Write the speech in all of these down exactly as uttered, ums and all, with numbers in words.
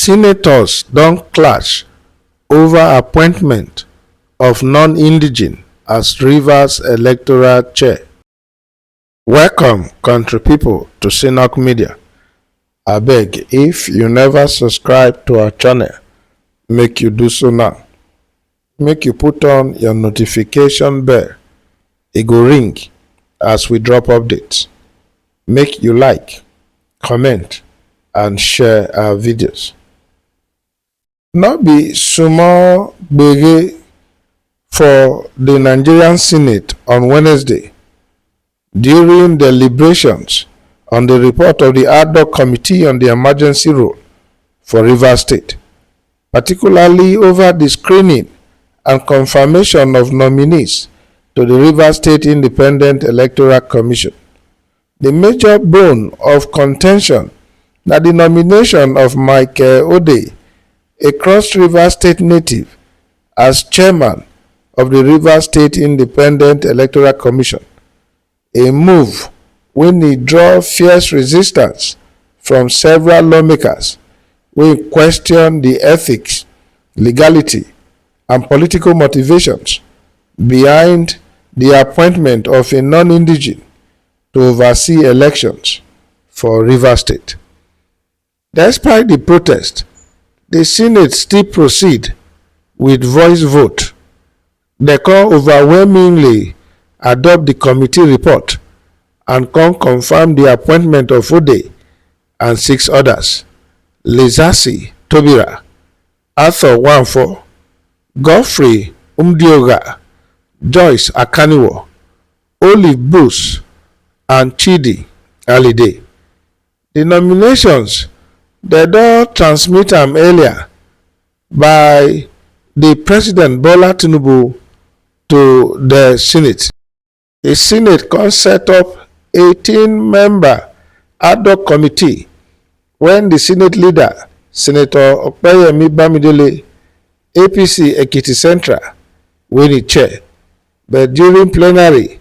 Senators don clash over appointment of non-indigene as Rivers electoral chair. Welcome, country people, to Synok Media. Abeg, if you never subscribe to our channel, make you do so now. Make you put on your notification bell. E go ring as we drop updates. Make you like, comment, and share our videos. No be small gbege for the Nigerian Senate on Wednesday during deliberations on the report of the ad hoc committee on the emergency rule for Rivers State, particularly over the screening and confirmation of nominees to the Rivers State Independent Electoral Commission. The major bone of contention na the nomination of Michael Odey, a Cross River State native, as chairman of the Rivers State Independent Electoral Commission, a move wey e draw fierce resistance from several lawmakers wey question the ethics, legality, and political motivations behind the appointment of a non-indigene to oversee elections for Rivers State. Despite the protest, the Senate still proceed with voice vote. They come overwhelmingly adopt the committee report and come confirm the appointment of Odey and six others: Lizasi Tobira, Arthur Nwafor, Godfrey Umedeoga, Joyce Akaniwo, Olive Bruce, and Chidi Alide. The nominations, they don transmit am earlier by the President Bola Tinubu to the Senate. The Senate come set up eighteen member ad hoc committee when the Senate leader, Senator Opeyemi Bamidele, A P C Ekiti Central, wey e chair. But during plenary,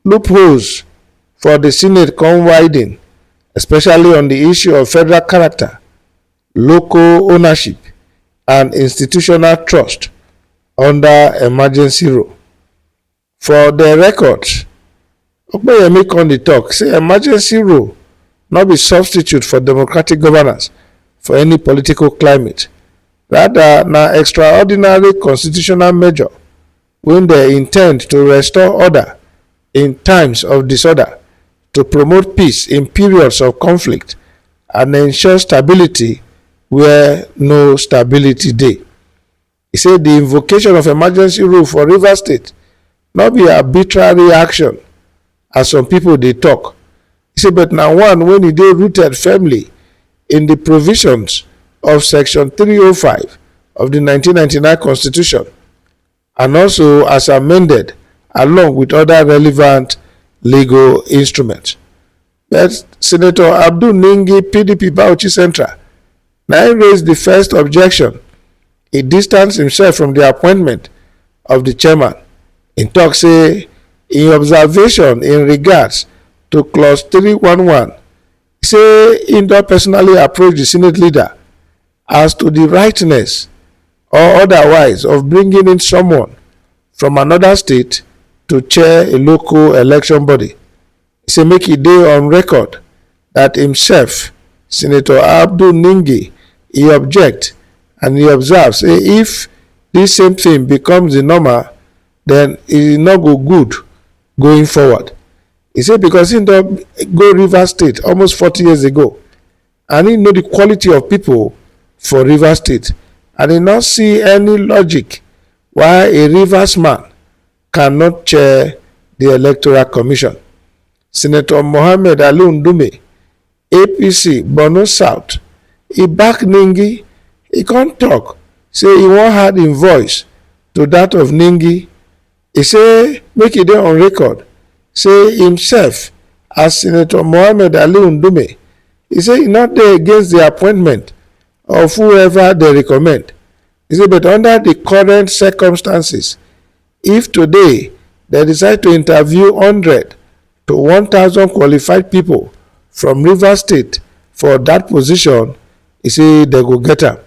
loopholes for the Senate come widen, especially on the issue of federal character, local ownership, and institutional trust under emergency rule. For the record, Opeyemi come dey talk say emergency rule no be substitute for democratic governance for any political climate. Rather, na extraordinary constitutional measure wey dey intend to restore order in times of disorder, to promote peace in periods of conflict, and ensure stability where no stability dey. E say the invocation of emergency rule for Rivers State no be arbitrary action, as some people dey talk. E say, but na one wey e dey rooted firmly in the provisions of Section three oh five of the nineteen ninety-nine Constitution, and also as amended along with other relevant legal instruments. But Senator Abdul Ningi, P D P Bauchi Central, na im raise the first objection. He distance himself from the appointment of the chairman. He talk say im observation in regards to clause three one one, say im don personally approach the Senate leader as to the rightness or otherwise of bringing in someone from another state to chair a local election body. He say make e dey on record that himself, Senator Abdul Ningi, he object, and he observe say if this same thing becomes the normal, then e no go good going forward. He say because he don go Rivers State almost forty years ago, and he know the quality of people for Rivers State, and he no see any logic why a Rivers man cannot chair the Electoral Commission. Senator Mohammed Ali Ndume, A P C, Borno South, he back Ningi. He come talk say he wan add im voice to that of Ningi. He say make e dey on record say himself, as Senator Mohammed Ali Ndume, he say he no dey against the appointment of whoever they recommend. He say, but under the current circumstances, if today they decide to interview hundred to one thousand qualified people from Rivers State for that position, He say they go get am.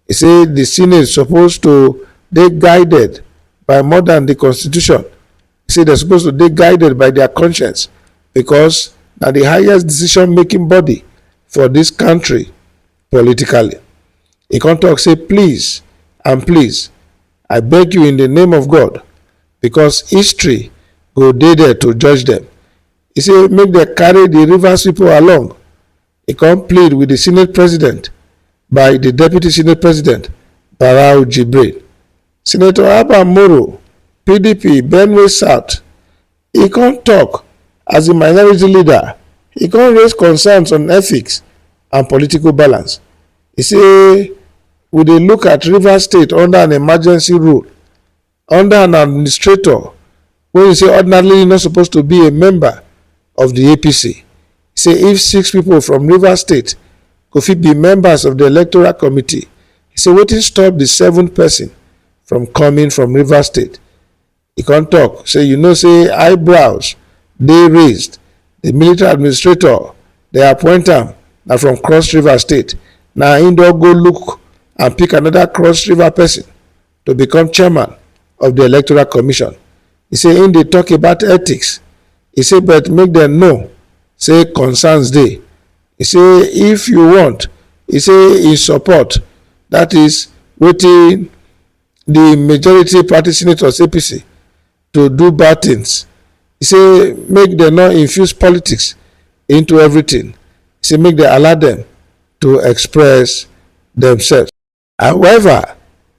He say the Senate suppose to dey guided by more than the constitution. He say they're supposed to dey guided by their conscience, because na the highest decision making body for this country politically. He come talk say, please and please, I beg you in the name of God, because history go dey there to judge them. He say make they carry the Rivers people along. He come plead with the Senate President by the Deputy Senate President, Barau Jibrin. Senator Abba Moro, P D P, Benue South, he come talk as the minority leader. He come raise concerns on ethics and political balance. He say we dey look at Rivers State under an emergency rule, under an administrator wey he say ordinarily not supposed to be a member of the A P C. He say if six people from Rivers State go fit be members of the electoral committee, he say wetin stop the seventh person from coming from Rivers State? He come talk say, you know say eyebrows dey raised. The military administrator they appoint am na from Cross River State. Na him don go look and pick another Cross River person to become chairman of the Electoral Commission. He say him dey talk about ethics. He say but make them know say concerns dey. He say if you want, he say in support, that is wetin the majority party senators, A P C, to do bad things. He say make them not infuse politics into everything. He say make they allow them to express themselves. However,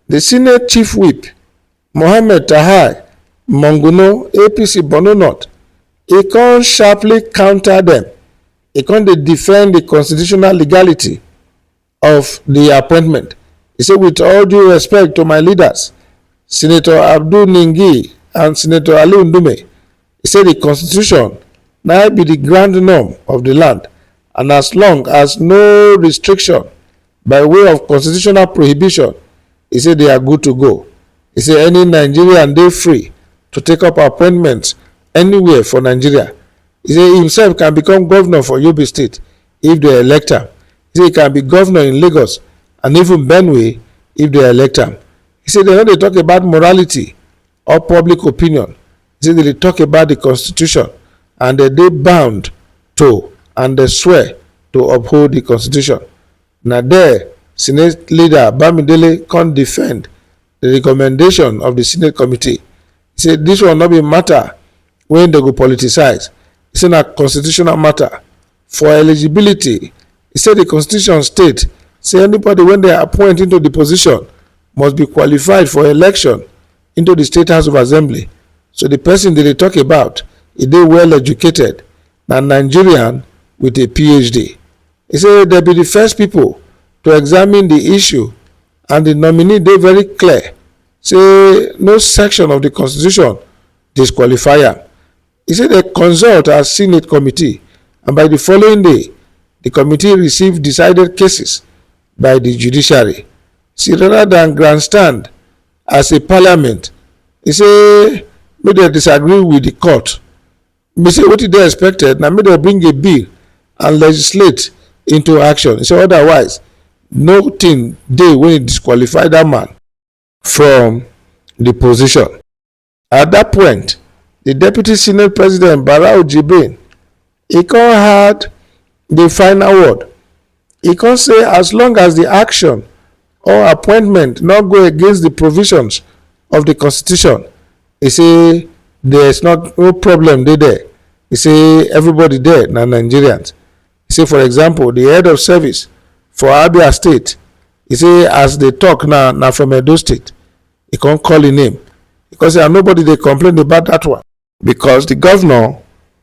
the Senate Chief Whip, Mohammed Tahir Monguno, A P C Borno North, he come sharply counter them. He come dey defend the constitutional legality of the appointment. He say, with all due respect to my leaders, Senator Abdul Ningi and Senator Ali Ndume, he say the constitution na be the grand norm of the land, and as long as no restriction by way of constitutional prohibition, he say they are good to go. He say any Nigerian dey free to take up appointments anywhere for Nigeria. He say himself can become governor for Yobe State if they elect am. He say he can be governor in Lagos and even Benue if they elect am. He say they no dey talk about morality or public opinion. He say they dey talk about the constitution, and they dey bound to and they swear to uphold the constitution. Na there Senate leader Bamidele come defend the recommendation of the Senate committee. He say this one no be matter wey they go politicize. He say na constitutional matter. For eligibility, he say the constitution state say anybody wey they appoint into the position must be qualified for election into the State House of Assembly. So the person they dey talk about, he dey well educated, na Nigerian with a P H D. He say they be the first people to examine the issue, and the nominee dey very clear say no section of the constitution disqualify am. He say they consult as Senate committee, and by the following day, the committee received decided cases by the judiciary. See, rather than grandstand as a parliament, he say make they disagree with the court. He say wetin dey expected na make they bring a bill and legislate into action. He say otherwise, nothing dey wey disqualify that man from the position. At that point, the deputy Senate president, Barau Jibrin, he come had the final word. He come say as long as the action or appointment no go against the provisions of the constitution, he say there's not no problem dey there. He say everybody there na Nigerians. He say, for example, the head of service for Abia State, he say as they talk now, na from Edo State. He come call him name. He come say, and nobody dey complain about that one, because the governor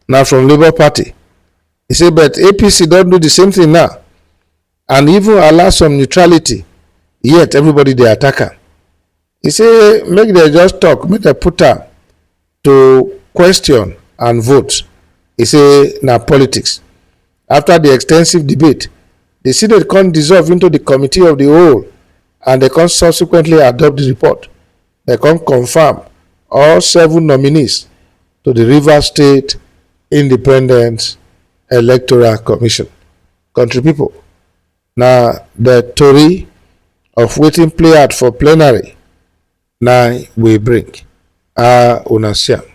na from Labour Party. He say but A P C don do the same thing now, and even allow some neutrality, yet everybody dey attack am. He say make they just talk, make they put am to question and vote. He say na politics. After the extensive debate, the Senate come dissolve into the committee of the whole, and they come subsequently adopt the report. They come confirm all seven nominees to the Rivers State Independent Electoral Commission. Country people, Na the tori of wetin play out for plenary na we bring. How una see am?